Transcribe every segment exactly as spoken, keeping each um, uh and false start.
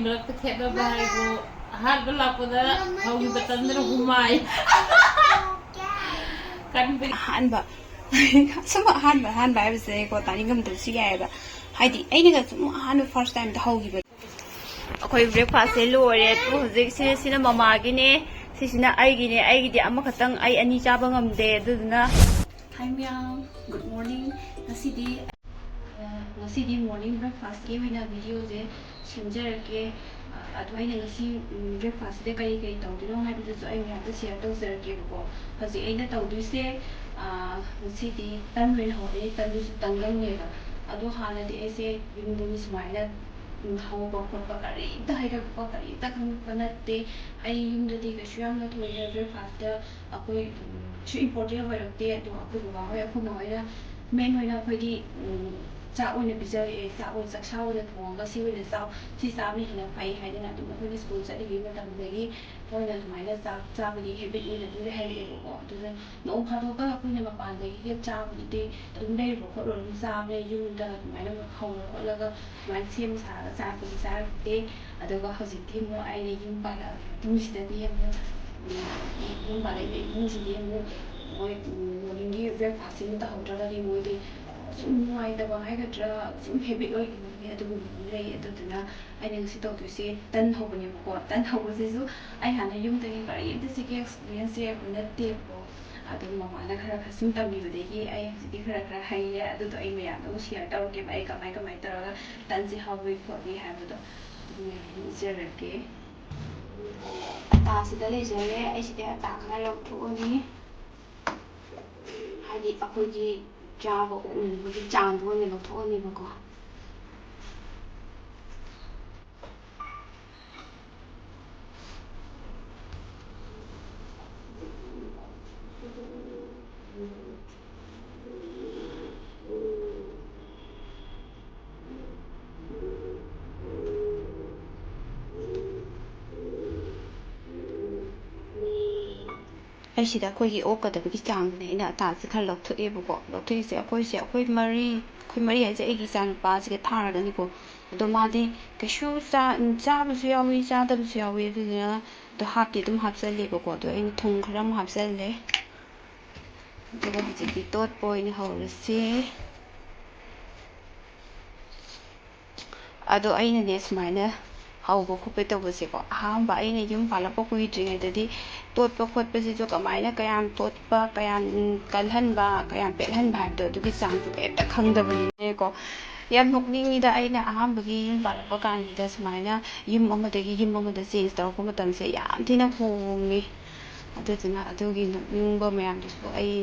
ꯃꯔꯛꯇ ꯈꯦꯠꯅꯕ ꯍꯥꯏꯕꯨ ꯑꯍꯥꯟꯕ ꯂꯥꯛꯄꯗ ꯍꯧꯈꯤꯕ ꯇꯟꯗꯅ ꯍꯨꯃꯥꯏ ꯀꯟꯕꯒꯤ ꯑꯍꯥꯟꯕ꯫ ꯁꯨꯝ ꯑꯍꯥꯟꯕ ꯑꯍꯥꯟꯕ ꯍꯥꯏꯕꯁꯤꯗꯩꯀꯣ ꯇꯥꯅꯤꯡꯉꯝꯗꯕꯁꯨ ꯌꯥꯏꯑꯕ꯫ ꯍꯥꯏꯗꯤ ꯑꯩꯅꯒ ꯁꯨꯝ ꯑꯍꯥꯟꯕ first time ꯗ ꯍꯧꯈꯤꯕ꯫ ꯑꯩꯈꯣꯏ breakfast ꯁꯦ ꯂꯣꯏꯔꯦ꯫ ꯑꯗꯨ ꯍꯧꯖꯤꯛ ꯁꯤ, ꯁꯤꯅ ꯃꯃꯥꯒꯤꯅꯦ, ꯁꯤꯁꯤꯅ ꯑꯩꯒꯤꯅꯦ꯫ ꯑꯩꯒꯤꯗꯤ ꯑꯃꯈꯛꯇꯪ, ꯑꯩ ꯑꯅꯤ ꯆꯥꯕ ꯉꯝꯗꯦ꯫ ꯑꯗꯨꯗꯨꯅ, hi ꯃꯌꯥꯝ, good morning꯫ ꯉꯁꯤꯗꯤ, ꯑ, ꯉꯁꯤꯗꯤ morning breakfast ꯀꯤ ꯑꯣꯏꯅ video ꯁꯦ ꯁꯦꯝꯖꯔꯛꯀꯦ꯫ ꯑ, ꯑꯗꯣ ꯑꯩꯅ ꯉꯁꯤ, ꯎꯝ, breakfast ꯁꯤꯗ ꯀꯔꯤ ꯀꯔꯤ ꯇꯧꯗꯣꯏꯅꯣ ꯍꯥꯏꯕꯗꯨꯁꯨ ꯑꯩ ꯃꯌꯥꯝꯗ share ꯇꯧꯖꯔꯛꯀꯦꯕꯀꯣ꯫ ꯍꯧꯖꯤꯛ ꯑꯩꯅ ꯇꯧꯗꯣꯏꯁꯦ, ꯑ, ꯉꯁꯤꯗꯤ ꯇꯟ ꯑꯣꯏꯅ ꯍꯧꯔꯦ꯫ ꯇꯟꯗꯨꯁꯨ ꯇꯟꯒꯪꯅꯦꯕ꯫ ꯑꯗꯣ ꯍꯥꯟꯅꯗꯤ ꯑꯩꯁꯦ ꯌꯨꯝꯗꯒꯤ ꯁꯨꯃꯥꯏꯅ ꯎꯝ, ꯍꯧꯕ ꯈꯣꯠꯄ ꯀꯔꯤꯝꯇ ꯍꯩꯔꯛꯄ ꯀꯔꯤꯝꯇ ꯈꯪꯉꯛꯄ ꯅꯠꯇꯦ꯫ ꯑꯩ ꯌꯨꯝꯗꯗꯤ ꯀꯩꯁꯨ ꯌꯥꯝꯅ ꯊꯣꯏꯅ breakfast ꯇ ꯑꯩꯈꯣꯏ, ꯎꯝ, ꯁꯨ important ꯑꯣꯏꯔꯛꯇꯦ꯫ ꯑꯗꯣ ꯑꯩꯈꯣꯏ ꯕꯕꯥ ꯍꯣꯏ, ꯑꯩꯈꯣꯏ ꯃꯥ ꯍꯣꯏꯅ main ꯑꯣꯏꯅ ꯑꯩꯈꯣꯏꯒꯤ, ꯎꯝ, ꯆꯥꯛ ꯑꯣꯏꯅ ꯄꯤꯖꯔꯛꯑꯦ꯫ ꯆꯥꯛ ꯑꯣꯏꯅ, ꯆꯥꯛꯁꯥ ꯑꯣꯏꯅ ꯊꯣꯡꯉꯒ ꯁꯤ ꯑꯣꯏꯅ ꯆꯥꯎ, ꯁꯤ ꯆꯥꯕꯅ ꯍꯦꯟꯅ ꯐꯩ ꯍꯥꯏꯗꯅ ꯑꯗꯨꯝ ꯑꯩꯈꯣꯏꯅ school ꯆꯠꯂꯤꯉꯩ ꯃꯇꯝꯗꯒꯤ ꯃꯣꯏꯅ ꯑꯗꯨꯃꯥꯏꯅ ꯆꯥꯛ ꯆꯥꯕꯒꯤ habit ꯑꯣꯏꯅ ꯑꯗꯨꯝ ꯂꯩꯍꯜꯂꯛꯑꯦꯕꯀꯣ꯫ ꯑꯗꯨꯅ ꯅꯣꯡ ꯐꯥꯗꯣꯛꯀ ꯑꯩꯈꯣꯏꯅ ꯃꯄꯥꯟꯗꯒꯤ ꯆꯥꯕꯗꯨꯗꯤ ꯑꯗꯨꯝ ꯂꯩꯔꯨꯕ ꯈꯣꯠꯂꯨꯔ ꯑꯗꯨꯝ ꯆꯥꯕꯅꯦ꯫ ꯌꯨꯝꯗ ꯑꯗꯨꯃꯥꯏꯅ ꯍꯧꯔ ꯈꯣꯠꯂꯒ ꯑꯗꯨꯃꯥꯏꯅ ꯁꯦꯝ ꯁꯥꯔꯒ ꯆꯥꯕꯗꯤ ꯆꯥꯔꯛꯇꯦ꯫ ꯑꯗꯨꯒ ꯍꯧꯖꯤꯛꯇꯤ ꯑꯃꯨꯛ ꯑꯩꯅ ꯌꯨꯝ ꯄꯥꯜꯂꯛꯑꯕ ꯃꯇꯨꯡꯁꯤꯗꯗꯤ ꯑꯃꯨꯛ, ꯎꯝ, ꯌꯨꯝ ꯄꯥꯜꯂꯛꯏꯕ ꯏꯃꯨꯡꯁꯤꯗꯤ ꯑꯃꯨꯛ ꯃꯣꯏ, ꯎꯝ, morning ꯒꯤ breakfast ꯁꯤꯃ ꯇꯧꯍꯧꯗ꯭ꯔꯒꯗꯤ ꯃꯣꯏꯗꯤ ꯁꯨꯝ ꯅꯨꯡꯉꯥꯏꯇꯕ ꯍꯥꯏꯒꯗ꯭ꯔꯥ, ꯁꯨꯝ habit ꯑꯣꯏꯈꯤꯕꯒꯤ ꯑꯗꯨꯒꯨꯝꯕ ꯑꯃ ꯂꯩ꯫ ꯑꯗꯨꯗꯨꯅ ꯑꯩꯅ ꯉꯁꯤ ꯇꯧꯗꯣꯏꯁꯦ ꯇꯟ ꯍꯧꯕꯅꯦꯕꯀꯣ꯫ ꯇꯟ ꯍꯧꯕꯁꯤꯁꯨ ꯑꯩ ꯍꯥꯟꯅ ꯌꯨꯝꯗꯒꯤ ꯀꯔꯤꯝꯇ ꯁꯤꯒꯤ experience ꯁꯦ ꯅꯠꯇꯦꯕꯀꯣ꯫ ꯑꯗꯨꯝ ꯃꯃꯥꯅ ꯈꯔ ꯈꯔ ꯁꯨꯝ ꯇꯝꯕꯤꯕꯗꯒꯤ ꯑꯩ ꯍꯧꯖꯤꯛꯇꯤ ꯈꯔ ꯈꯔ ꯍꯩꯔꯦ꯫ ꯑꯗꯨꯗꯣ ꯑꯩ ꯃꯌꯥꯝꯗ ꯑꯃꯨꯛ share ꯇꯧꯔꯛꯀꯦꯕ, ꯑꯩ ꯀꯃꯥꯏ ꯀꯃꯥꯏ ꯇꯧꯔꯒ ꯇꯟꯁꯦ ꯍꯧꯏ ꯈꯣꯠꯂꯤ ꯍꯥꯏꯕꯗꯣ꯫ ꯑꯗꯨ ꯃꯌꯥꯝꯗ ꯎꯠꯆꯔꯛꯀꯦ꯫ ꯑꯇꯥꯁꯤꯗ ꯂꯩꯖꯔꯦ꯫ ꯑꯩ ꯁꯤꯗꯩ ꯑꯇꯥ ꯈꯔ ꯂꯧꯊꯣꯛꯑꯅꯤ꯫ ꯍꯥꯏꯗꯤ ꯑꯩꯈꯣꯏꯒꯤ ꯆꯥꯕ ꯑꯣꯛꯅꯅꯕꯒꯤ ꯆꯥꯡꯗꯣ ꯑꯣꯏꯅ ꯂꯧꯊꯣꯛꯑꯅꯦꯕꯀꯣ꯫ ꯑꯩ ꯁꯤꯗ ꯑꯩꯈꯣꯏꯒꯤ ꯑꯣꯛꯀꯗꯕꯒꯤ ꯆꯥꯡꯗꯨꯅꯦ ꯑꯩꯅ ꯑꯇꯥꯁꯦ ꯈꯔ ꯂꯧꯊꯣꯛꯑꯦꯕꯀꯣ꯫ ꯂꯧꯊꯣꯛꯏꯁꯦ ꯑꯩꯈꯣꯏꯁꯦ, ꯑꯩꯈꯣꯏ ꯃꯔꯤ, ꯑꯩꯈꯣꯏ ꯃꯔꯤ ꯍꯥꯏꯁꯦ ꯑꯩꯒꯤ ꯏꯆꯥꯅꯨꯄꯥꯁꯤꯒ ꯊꯥꯔꯒꯅꯤꯀꯣ꯫ ꯑꯗꯣ ꯃꯥꯗꯤ ꯀꯩꯁꯨ ꯆꯥ-, ꯆꯥꯕꯁꯨ ꯌꯥꯎꯏ, ꯆꯥꯗꯕꯁꯨ ꯌꯥꯎꯏ꯫ ꯑꯗꯨꯗꯨꯅ ꯑꯗꯣ ꯍꯥꯞꯇꯤ ꯑꯗꯨꯝ ꯍꯥꯞꯆꯜꯂꯦꯕꯀꯣ꯫ ꯑꯗꯣ ꯑꯩꯅ ꯊꯨꯝ ꯈꯔ ꯑꯃꯨꯛ ꯍꯥꯞꯆꯜꯂꯦ꯫ ꯑꯗꯨꯒ ꯍꯧꯖꯤꯛꯇꯤ ꯇꯣꯠꯄ ꯑꯣꯏꯅ ꯍꯧꯔꯁꯤ꯫ ꯑꯗꯣ ꯑꯩꯅꯅꯦ ꯁꯨꯃꯥꯏꯅ ꯍꯧꯕ ꯈꯣꯠꯄ ꯇꯧꯕꯁꯦꯀꯣ, ꯑꯍꯥꯟꯕ ꯑꯩꯅ ꯌꯨꯝ ꯄꯥꯜꯂꯛꯄ ꯀꯨꯏꯗ꯭ꯔꯤꯉꯩꯗꯗꯤ ꯇꯣꯠꯄ ꯈꯣꯠꯄꯁꯤꯁꯨ ꯀꯃꯥꯏꯅ ꯀꯌꯥꯝ ꯇꯣꯠꯄ, ꯀꯌꯥꯝ ꯀꯜꯍꯟꯕ, ꯀꯌꯥꯝ ꯄꯦꯠꯍꯟꯕ ꯍꯥꯏꯕꯗꯣ ꯑꯗꯨꯒꯤ ꯆꯥꯡꯁꯨ ꯀꯩꯝꯇ ꯈꯪꯗꯕꯅꯤꯅꯀꯣ꯫ ꯌꯥꯝ ꯅꯣꯛꯅꯤꯡꯉꯤꯗ, ꯑꯩꯅ ꯑꯍꯥꯟꯕꯒꯤ ꯌꯨꯝ ꯄꯥꯜꯂꯛꯄ ꯀꯥꯟꯁꯤꯗ ꯁꯨꯃꯥꯏꯅ ꯌꯨꯝ ꯑꯃꯗꯒꯤ ꯌꯨꯝ ꯑꯃꯗ change ꯇꯧꯔꯛꯄ ꯃꯇꯝꯁꯦ ꯌꯥꯝ ꯊꯤꯅ ꯍꯣꯡꯉꯤ꯫ ꯑꯗꯨꯗꯨꯅ ꯑꯗꯨꯒꯤ ꯅꯣꯛꯅꯤꯡꯕ ꯃꯌꯥꯝꯗꯨꯁꯨ ꯑꯩ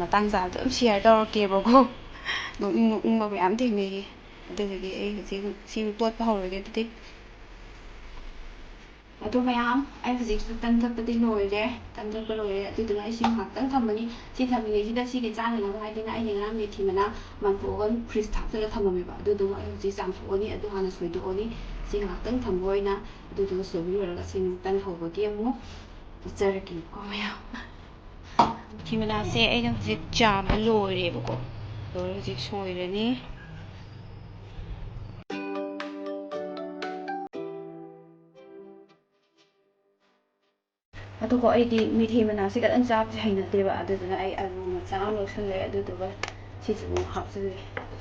ꯃꯇꯥꯡ ꯆꯥꯕꯗ ꯑꯗꯨꯝ share ꯇꯧꯔꯛꯀꯦꯕꯀꯣ꯫ ꯅꯣꯛꯅꯤꯡ ꯅꯣꯛꯅꯤꯡꯕ ꯃꯌꯥꯝ ꯊꯦꯡꯅꯩꯌꯦ꯫ ꯑꯗꯨꯗꯨꯒꯤ ꯑꯩ ꯍꯧꯖꯤꯛ ꯁꯤ ꯇꯣꯠꯄ ꯍꯧꯔꯒꯦ ꯑꯗꯨꯗꯤ꯫ ꯑꯗꯣ ꯃꯌꯥꯝ, ꯑꯩ ꯍꯧꯖꯤꯛꯁꯨ ꯇꯟ ꯇꯛꯄꯗꯤ ꯂꯣꯏꯔꯦ, ꯇꯟ ꯇꯛꯄ ꯂꯣꯏꯔꯦ꯫ ꯑꯗꯨꯗꯨꯅ ꯑꯩ ꯁꯤ ꯉꯥꯏꯍꯥꯛꯇꯪ ꯊꯝꯃꯅꯤ꯫ ꯁꯤ ꯊꯝꯃꯤꯉꯩꯁꯤꯗ ꯁꯤꯒꯤ ꯆꯥꯅꯅꯕ ꯍꯥꯏꯗꯅ ꯑꯩꯅ ꯉꯔꯥꯡ ꯃꯦꯊꯤ ꯃꯅꯥ ꯃꯟꯊꯣꯛꯑꯒ fridge ꯍꯥꯞꯆꯜꯂ ꯊꯝꯃꯝꯃꯦꯕ꯫ ꯑꯗꯨꯗꯨꯃ ꯑꯩ ꯍꯧꯖꯤꯛ ꯆꯥꯝꯊꯣꯛꯑꯅꯤ, ꯑꯗꯨ ꯍꯥꯟꯅ ꯁꯣꯏꯗꯣꯛꯑꯅꯤ꯫ ꯁꯤ ꯉꯥꯏꯍꯥꯛꯇꯪ ꯊꯝꯕ ꯑꯣꯏꯅ꯫ ꯑꯗꯨꯗꯨꯒ ꯁꯣꯏꯕ ꯂꯣꯏꯔꯒ ꯁꯤ ꯑꯃꯨꯛ ꯇꯟ ꯍꯧꯕꯒꯤ ꯑꯃꯨꯛ ꯎꯠꯆꯔꯛꯀꯦꯕꯀꯣ ꯃꯌꯥꯝ꯫ ꯃꯦꯊꯤ ꯃꯅꯥꯁꯦ ꯑꯩꯅ ꯍꯧꯖꯤꯛ ꯆꯥꯝꯕ ꯂꯣꯏꯔꯦꯕꯀꯣ꯫ ꯂꯣꯏꯔꯦ, ꯍꯧꯖꯤꯛ ꯁꯣꯏꯔꯅꯤ꯫ ꯑꯗꯨꯀꯣ, ꯑꯩꯗꯤ ꯃꯦꯊꯤ ꯃꯅꯥꯁꯦ ꯈꯤꯇꯪ ꯆꯥꯕꯁꯦ ꯍꯩꯅꯗꯦꯕ꯫ ꯑꯗꯨꯗꯨꯅ ꯑꯩ ꯑꯂꯨ ꯃꯆꯥ ꯑꯃ ꯂꯧꯁꯜꯂꯦ꯫ ꯑꯗꯨꯗꯨꯒ ꯁꯤꯁꯨ ꯑꯃꯨꯛ ꯍꯥꯞꯆꯜꯂꯦ꯫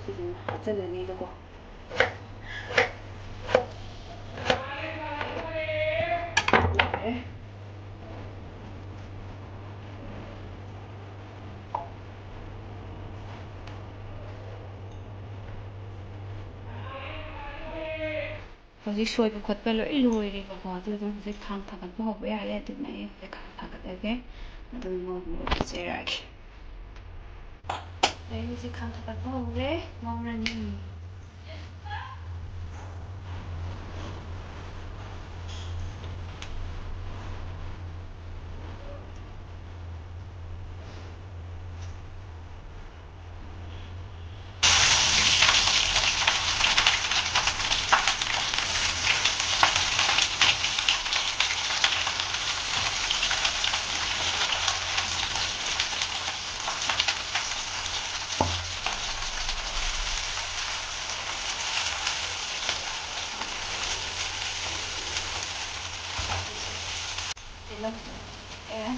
ꯁꯤꯁꯨ ꯑꯃꯨꯛ ꯍꯥꯞꯆꯜꯂꯅꯤꯕꯀꯣ꯫ ꯂꯣꯏꯔꯦ꯫ ꯍꯧꯖꯤꯛ ꯁꯣꯏꯕ ꯈꯣꯠꯄ ꯂꯣꯏ ꯂꯣꯏꯔꯦꯕꯀꯣ꯫ ꯑꯗꯨꯗꯨꯅ ꯍꯧꯖꯤꯛ ꯈꯥꯡ ꯊꯥꯡꯒꯠꯄ ꯍꯧꯕ ꯌꯥꯔꯦ꯫ ꯑꯗꯨꯅ ꯑꯩ ꯍꯧꯖꯤꯛ ꯈꯥꯡ ꯊꯥꯡꯒꯠꯂꯒꯦ꯫ ꯑꯗꯨꯒ ꯉꯧꯕ ꯆꯦꯔꯛꯑꯒꯦ꯫ ꯑꯩ ꯍꯧꯖꯤꯛ ꯈꯥꯡ ꯊꯥꯡꯒꯠꯄ ꯍꯧꯔꯦ꯫ ꯉꯧꯔꯅꯤ꯫ ꯑꯦ꯫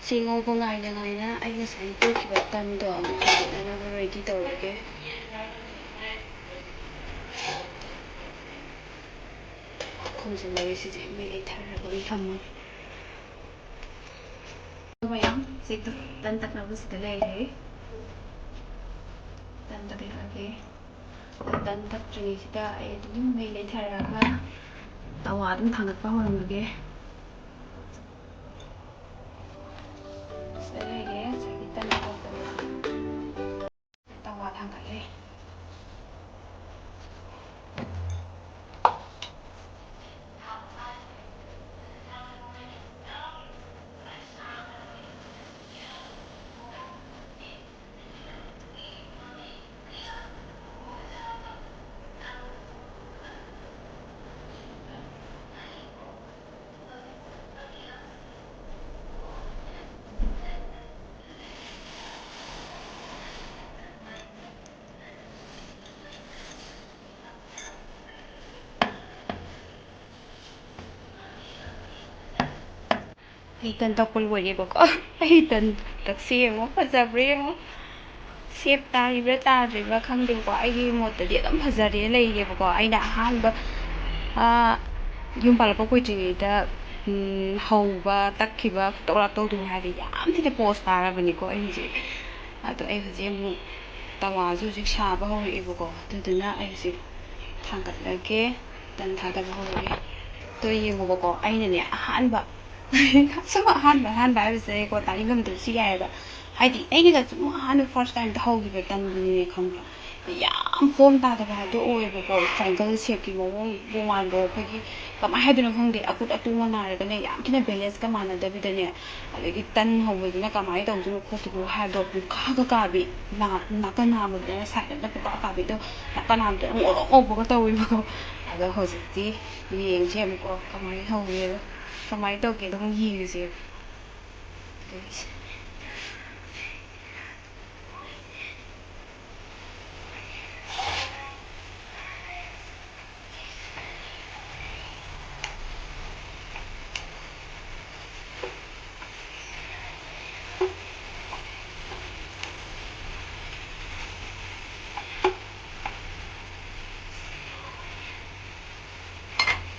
ꯁꯤ ꯉꯧꯕ ꯉꯥꯏꯅ ꯉꯥꯏꯅ ꯑꯩ ꯉꯁꯥꯏ ꯇꯣꯠꯈꯤꯕ ꯇꯟꯗꯣ ꯑꯃꯨꯛ ꯍꯧꯒꯠꯅꯅꯕ ready ꯇꯧꯔꯒꯦ꯫ ꯈꯨꯝꯖꯤꯜꯂꯒꯦ, ꯁꯤꯁꯦ ꯃꯩ ꯂꯩꯊꯔꯒ ꯑꯣꯏꯅ ꯊꯝꯃꯒꯦ꯫ ꯃꯌꯥꯝ ꯁꯤ ꯇꯟ ꯇꯛꯅꯕꯁꯤꯗ ꯂꯩꯔꯦ꯫ ꯇꯟ ꯇꯛꯂꯛꯑꯒꯦ꯫ ꯇꯟ ꯇꯛꯇ꯭ꯔꯤꯉꯩꯁꯤꯗ ꯑꯩ ꯑꯗꯨꯝ ꯃꯩ ꯂꯩꯊꯔꯒ ꯇꯋꯥ ꯑꯗꯨꯝ ꯊꯥꯡꯒꯠꯄ ꯍꯧꯔꯝꯃꯒꯦ꯫ ꯁꯤꯗ ꯂꯩꯔꯦ ꯉꯁꯥꯏꯒꯤ ꯇꯟ ꯇꯛꯄꯗꯣ꯫ ꯇꯋꯥ ꯊꯥꯡꯒꯠꯂꯦ꯫ ꯑꯩ ꯇꯟ ꯇꯛꯄ ꯂꯣꯏꯔꯦꯕꯀꯣ꯫ ꯑꯩ ꯇꯟ ꯇꯛꯁꯦ ꯌꯦꯡꯉꯣ, ꯐꯖꯕ꯭ꯔꯥ ꯌꯦꯡꯉꯣ꯫ Shape ꯇꯥꯔꯤꯕ꯭ꯔꯥ ꯇꯥꯗ꯭ꯔꯤꯕ꯭ꯔꯥ ꯈꯪꯗꯦꯕꯀꯣ, ꯑꯩꯒꯤ ꯃꯣꯠꯇꯗꯤ ꯑꯗꯨꯝ ꯐꯖꯔꯦ ꯂꯩꯔꯦꯕꯀꯣ꯫ ꯑꯩꯅ ꯑꯍꯥꯟꯕ, ꯑ, ꯌꯨꯝ ꯄꯥꯜꯂꯛꯄ ꯀꯨꯏꯗ꯭ꯔꯤꯉꯩꯗ, ꯎꯝ, ꯍꯧꯕ, ꯇꯛꯈꯤꯕ ꯈꯨꯇꯧ ꯂꯥꯛꯇꯧꯗꯨꯅꯤ ꯍꯥꯏꯔꯗꯤ ꯌꯥꯝ ꯊꯤꯅ ꯄꯣꯁ ꯇꯥꯔꯕꯅꯤꯀꯣ ꯑꯩ ꯍꯧꯖꯤꯛ꯫ ꯑꯗꯣ ꯑꯩ ꯍꯧꯖꯤꯛ ꯑꯃꯨꯛ ꯇꯋꯥꯁꯨ ꯍꯧꯖꯤꯛ ꯁꯥꯕ ꯍꯧꯔꯛꯑꯦꯕꯀꯣ, ꯑꯗꯨꯗꯨꯅ ꯑꯩ ꯍꯧꯖꯤꯛ ꯊꯥꯡꯒꯠꯂꯒꯦ, ꯇꯟ ꯊꯥꯗꯕ ꯍꯧꯔꯒꯦ꯫ ꯑꯗꯣ ꯌꯦꯡꯉꯣꯕꯀꯣ, ꯑꯩꯅꯅꯦ ꯑꯍꯥꯟꯕ, ꯁꯨꯝ ꯑꯍꯥꯟꯕ ꯑꯍꯥꯟꯕ ꯍꯥꯏꯕꯁꯦꯀꯣ, ꯇꯥꯅꯤꯡꯉꯝꯗꯕꯁꯨ ꯌꯥꯏꯑꯕ꯫ ꯍꯥꯏꯗꯤ ꯑꯩꯅꯒ ꯁꯨꯝ ꯑꯍꯥꯟꯕ first time ꯇ ꯍꯧꯈꯤꯕ ꯇꯟꯗꯨꯅꯤꯅꯦ, ꯈꯪꯕ꯭ꯔꯥ? ꯌꯥꯝ ꯐꯣꯝ ꯇꯥꯗꯕ ꯍꯥꯏꯗꯣ ꯑꯣꯏꯌꯦꯕꯀꯣ꯫ ꯇ꯭ꯔꯥꯏꯡꯒꯜ ꯁꯦꯞꯀꯤ ꯃꯑꯣꯡ ꯃꯥꯟꯕ, ꯑꯩꯈꯣꯏꯒꯤ ꯀꯃꯥꯏꯅ ꯍꯥꯏꯗꯣꯏꯅꯣ ꯈꯪꯗꯦ, ꯑꯀꯨꯠ ꯑꯇꯣꯡꯒ ꯅꯥꯔꯒꯅꯦ, ꯌꯥꯝ ꯊꯤꯅ ꯕꯦꯂꯦꯟꯁꯀ ꯃꯥꯟꯅꯗꯕꯤꯗꯅꯦ, ꯑꯗꯒꯤ ꯇꯟ ꯍꯧꯕꯗꯨꯅ ꯀꯃꯥꯏꯅ ꯇꯧꯗꯣꯏꯅꯣ ꯈꯣꯠꯇꯣꯏꯅꯣ ꯍꯥꯏꯕꯗꯣ ꯄꯨꯡꯀꯥꯒ ꯀꯥꯕꯤ, ꯅꯥ-, ꯅꯥꯀꯟ ꯅꯥꯝꯃꯗꯅ ꯁꯥꯏꯠ ꯑꯃꯗ ꯄꯨꯡꯀꯥ ꯀꯥꯕꯤꯗꯣ, ꯅꯥꯀꯟ ꯅꯥꯝꯃꯗꯅ ꯉꯧꯔꯣꯛ ꯉꯧꯕꯒ ꯇꯧꯋꯦꯕꯀꯣ꯫ ꯑꯗꯣ ꯍꯧꯖꯤꯛꯇꯤ ꯌꯦꯡꯁꯦꯕꯀꯣ, ꯀꯃꯥꯏꯅ ꯍꯧꯒꯦꯗꯣ, ꯀꯃꯥꯏꯅ ꯇꯧꯒꯦꯗꯣ ꯑꯃꯨꯛ ꯌꯦꯡꯉꯁꯦꯕ꯫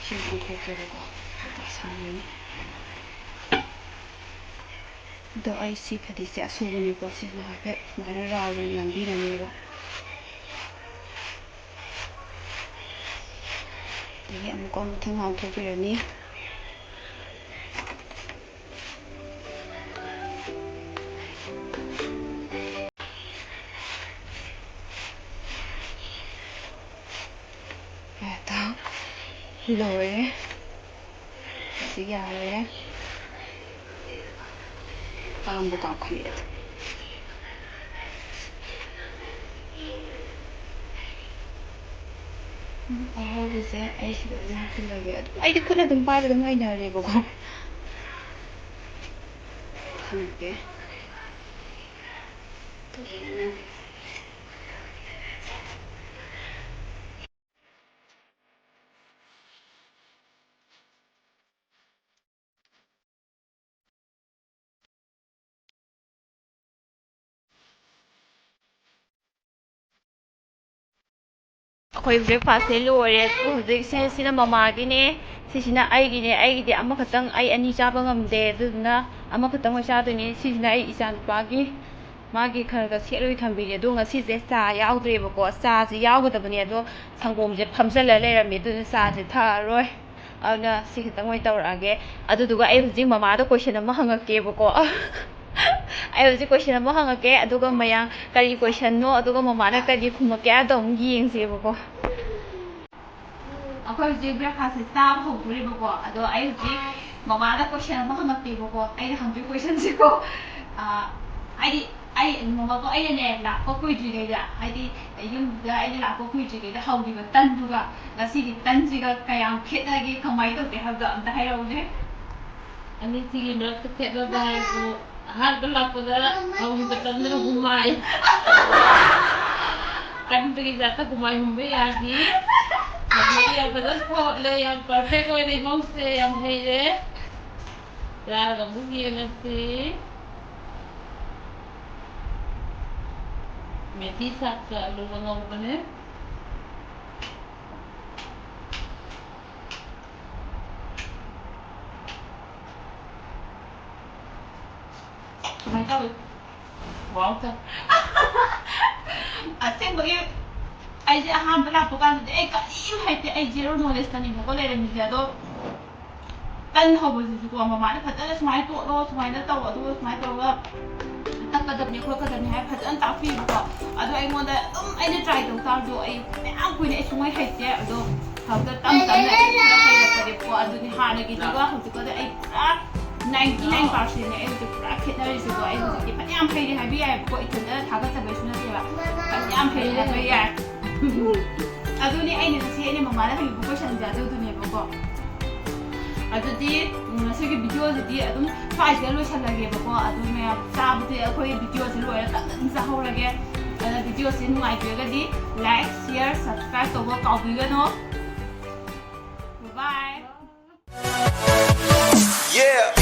ꯁꯤ ꯂꯧꯊꯣꯛꯀꯦꯕꯀꯣ꯫ ꯁꯥꯡꯕꯅꯤ꯫ ꯑꯗꯣ ꯑꯩ ꯁꯤ ꯐꯗꯤꯁꯦ ꯑꯁꯨꯕꯅꯤꯀꯣ꯫ ꯁꯤꯁꯤꯅ ꯍꯥꯏꯐꯦꯠ ꯁꯨꯃꯥꯏꯅ ꯔꯥꯎꯟ ꯑꯣꯏꯅ ꯂꯪꯕꯤꯔꯅꯦꯕ꯫ ꯑꯗꯒꯤ ꯑꯃꯨꯛꯀ ꯃꯊꯪ ꯂꯥꯎꯊꯣꯛꯄꯤꯔꯅꯤ꯫ ꯂꯣꯏꯔꯦ꯫ ꯁꯤ ꯌꯥꯔꯦ꯫ ꯄꯥꯝꯕꯨ ꯀꯥꯎꯈꯠꯂꯛꯑꯦ꯫ ꯎꯝ, ꯑꯍꯧꯕꯁꯦ ꯑꯩ ꯁꯤꯗ ꯑꯗꯨꯝ ꯍꯥꯞꯆꯤꯜꯂꯒꯦ꯫ ꯑꯗꯨꯝ ꯑꯩꯗꯤ ꯈꯨꯠꯅ ꯑꯗꯨꯝ ꯄꯥꯏꯕ ꯑꯗꯨꯝ ꯍꯩꯅꯔꯦꯕꯀꯣ꯫ ꯊꯝꯃꯒꯦ꯫ ꯑꯩꯈꯣꯏ ꯕ꯭ꯔꯦꯛꯐꯥꯁꯁꯦ ꯂꯣꯏꯔꯦ꯫ ꯍꯧꯖꯤꯛꯁꯦ ꯁꯤꯅ ꯃꯃꯥꯒꯤꯅꯦ, ꯁꯤꯁꯤꯅ ꯑꯩꯒꯤꯅꯦ꯫ ꯑꯩꯒꯤꯗꯤ ꯑꯃꯈꯛꯇꯪ, ꯑꯩ ꯑꯅꯤ ꯆꯥꯕ ꯉꯝꯗꯦ, ꯑꯗꯨꯗꯨꯅ ꯑꯃꯈꯛꯇꯪ ꯑꯣꯏ ꯆꯥꯗꯣꯏꯅꯦ꯫ ꯁꯤꯁꯤꯅ ꯑꯩ ꯏꯆꯥꯅꯨꯄꯥꯒꯤ, ꯃꯥꯒꯤ ꯈꯔ ꯈꯔ ꯁꯦꯠꯂꯣꯏ ꯊꯝꯕꯤꯔꯦ꯫ ꯑꯗꯣ ꯉꯁꯤꯁꯦ ꯆꯥ ꯌꯥꯎꯗ꯭ꯔꯦꯕꯀꯣ꯫ ꯆꯥꯁꯦ ꯌꯥꯎꯒꯗꯕꯅꯦ, ꯑꯗꯣ ꯁꯪꯒꯣꯝꯁꯦ ꯐꯝꯖꯜꯂ ꯂꯩꯔꯝꯃꯦ, ꯑꯗꯨꯅ ꯆꯥꯁꯦ ꯊꯛꯑꯔꯣꯏ꯫ ꯑꯗꯨꯅ ꯁꯤ ꯈꯤꯇꯪ ꯑꯣꯏꯅ ꯇꯧꯔꯛꯑꯒꯦ꯫ ꯑꯗꯨꯗꯨꯒ ꯑꯩ ꯍꯧꯖꯤꯛ ꯃꯃꯥꯗ ꯀꯣꯏꯁꯟ ꯑꯃ ꯍꯪꯉꯛꯀꯦꯕꯀꯣ꯫ ꯑꯩ ꯍꯧꯖꯤꯛ ꯀꯣꯏꯁꯟ ꯑꯃ ꯍꯪꯉꯛꯀꯦ, ꯑꯗꯨꯒ ꯃꯌꯥꯝ ꯀꯔꯤ ꯀꯣꯏꯁꯟꯅꯣ, ꯑꯗꯨꯒ ꯃꯃꯥꯅ ꯀꯔꯤ ꯈꯨꯝꯃꯛꯀꯦ ꯍꯥꯏꯗꯣ ꯑꯃꯨꯛ ꯌꯦꯡꯁꯦꯕꯀꯣ꯫ ꯑꯩꯈꯣꯏ ꯍꯧꯖꯤꯛ ꯕ꯭ꯔꯦꯛꯐꯥꯁꯁꯦ ꯆꯥꯕ ꯍꯧꯗꯣꯔꯦꯕꯀꯣ꯫ ꯑꯗꯣ ꯑꯩ ꯍꯧꯖꯤꯛ ꯃꯃꯥꯗ ꯀꯣꯏꯁꯟ ꯑꯃ ꯍꯪꯉꯛꯀꯦꯕꯀꯣ꯫ ꯑꯩꯅ ꯍꯪꯗꯣꯏ ꯀꯣꯏꯁꯟꯁꯦꯀꯣ, ꯑ, ꯍꯥꯏꯗꯤ ꯑꯩ ꯃꯃꯥꯗꯣ ꯑꯩꯅꯅꯦ ꯂꯥꯛꯄ ꯀꯨꯏꯗ꯭ꯔꯤꯉꯩꯗ, ꯍꯥꯏꯗꯤ ꯌꯨꯝꯗ ꯑꯩꯅ ꯂꯥꯛꯄ ꯀꯨꯏꯗ꯭ꯔꯤꯉꯩꯗ ꯍꯧꯈꯤꯕ ꯇꯟꯗꯨꯒ ꯉꯁꯤꯒꯤ ꯇꯟꯁꯤꯒ ꯀꯌꯥꯝ ꯈꯦꯠꯅꯒꯦ, ꯀꯃꯥꯏꯅ ꯇꯧꯒꯦ ꯍꯥꯏꯕꯗꯣ ꯑꯝꯇ ꯍꯥꯏꯔꯛꯎꯅꯦ꯫ ꯑꯅꯤꯁꯤꯒꯤ ꯃꯔꯛꯇ ꯈꯦꯠꯅꯕ ꯍꯥꯏꯕꯨ, ꯑꯍꯥꯟꯕ ꯂꯥꯛꯄꯗ ꯍꯧꯈꯤꯕ ꯇꯟꯗꯨꯅ ꯍꯨꯃꯥꯏ꯫ ꯀꯟꯕꯒꯤ ꯖꯥꯠꯇ ꯍꯨꯃꯥꯏ ꯍꯨꯝꯕ ꯌꯥꯈꯤ꯫ ꯍꯧꯖꯤꯛꯇꯤ ꯌꯥꯝ ꯐꯖꯅ ꯊꯣꯛꯂꯦ, ꯌꯥꯝ ꯄꯔꯐꯦꯛ ꯑꯣꯏꯔꯦ, ꯏꯃꯧꯁꯦ ꯌꯥꯝ ꯍꯩꯔꯦ꯫ ꯆꯥꯔꯒ ꯑꯃꯨꯛ ꯌꯦꯡꯉꯁꯤ꯫ ꯃꯦꯊꯤ ꯁꯥꯛꯀ ꯑꯂꯨꯒ ꯉꯧꯕꯅꯦ꯫ ꯁꯨꯃꯥꯏꯅ ꯇꯧꯋꯤ꯫ ꯋꯥꯎ ꯇꯧ꯫ ꯑꯁꯦꯡꯕꯒꯤ ꯑꯩꯁꯦ ꯑꯍꯥꯟꯕ ꯂꯥꯛꯄ ꯀꯥꯟꯗꯗꯤ ꯑꯩ ꯀꯔꯤꯝ ꯍꯩꯇꯦ, ꯑꯩ ꯖꯦꯔꯣ ꯅꯣꯂꯦꯖꯇꯅꯤꯕꯀꯣ ꯂꯩꯔꯝꯃꯤꯁꯦ꯫ ꯑꯗꯣ ꯇꯟ ꯍꯧꯕꯁꯤꯁꯨꯀꯣ ꯃꯃꯥꯅ ꯐꯖꯅ ꯁꯨꯃꯥꯏꯅ ꯇꯣꯠꯂꯣ, ꯁꯨꯃꯥꯏꯅ ꯇꯧ, ꯑꯗꯨꯒ ꯁꯨꯃꯥꯏꯅ ꯇꯧꯔꯒ ꯇꯛꯀꯗꯕꯅꯤ ꯈꯣꯠꯀꯗꯕꯅꯤ ꯍꯥꯏ ꯐꯖꯅ ꯇꯥꯛꯄꯤꯕꯀꯣ꯫ ꯑꯗꯣ ꯑꯩꯉꯣꯟꯗ ꯑꯗꯨꯝ ꯑꯩꯅ ꯇ꯭ꯔꯥꯏ ꯇꯧ ꯇꯥꯔꯁꯨ ꯑꯩ ꯃꯌꯥꯝ ꯀꯨꯏꯅ ꯑꯩ ꯁꯨꯡꯍꯩ ꯍꯩꯇꯦ꯫ ꯑꯗꯣ ꯍꯧꯖꯤꯛꯇ ꯇꯞ ꯇꯞꯅ ꯑꯩ ꯈꯔ ꯍꯩꯔꯛꯄꯅꯦꯕꯀꯣ꯫ ꯑꯗꯨꯗꯤ ꯍꯥꯟꯅꯒꯤꯗꯨꯒ ꯍꯧꯖꯤꯛꯀꯗꯤ ꯑꯩ ꯄꯨꯔꯥ ninety nine percentꯅꯦ ꯑꯩ ꯍꯧꯖꯤꯛ ꯄꯨꯔꯥ ꯈꯦꯠꯅꯔꯤꯁꯦꯀꯣ꯫ ꯑꯩ ꯍꯧꯖꯤꯛꯇꯤ ꯐꯅꯌꯥꯝ ꯍꯩꯔꯦ ꯍꯥꯏꯕ ꯌꯥꯏꯕꯀꯣ, ꯏꯊꯟꯇꯅ ꯊꯥꯒꯠꯆꯕꯩꯁꯨ ꯅꯠꯇꯦꯕ, ꯐꯅꯌꯥꯝ ꯍꯩꯔꯦ ꯍꯥꯏꯕ ꯌꯥꯏ꯫ ꯑꯗꯨꯅꯤ ꯑꯩꯅ ꯉꯁꯤ ꯑꯩꯅ ꯃꯃꯥꯗ ꯍꯪꯉꯤꯕ ꯀꯣꯏꯁꯟꯁꯦ ꯑꯗꯨꯗꯨꯅꯦꯕꯀꯣ꯫ ꯑꯗꯨꯗꯤ ꯎꯝ, ꯉꯁꯤꯒꯤ ꯚꯤꯗꯤꯑꯣꯁꯤꯗꯤ ꯑꯗꯨꯝ ꯁ꯭ꯋꯥꯏꯁꯤꯗ ꯂꯣꯏꯁꯜꯂꯒꯦꯕꯀꯣ꯫ ꯑꯗꯨ ꯃꯌꯥꯝ ꯆꯥꯕꯗꯤ ꯑꯩꯈꯣꯏ ꯚꯤꯗꯤꯑꯣꯁꯤ ꯂꯣꯏꯔ ꯇꯞꯅ ꯑꯗꯨꯝ ꯆꯥꯍꯧꯔꯒꯦ꯫ ꯑꯗꯨꯅ ꯚꯤꯗꯤꯑꯣꯁꯤ ꯅꯨꯡꯉꯥꯏꯕꯤꯔꯒꯗꯤ like, share, subscribe ꯇꯧꯕ ꯀꯥꯎꯕꯤꯒꯅꯨ꯫ Bye bye. Yeah.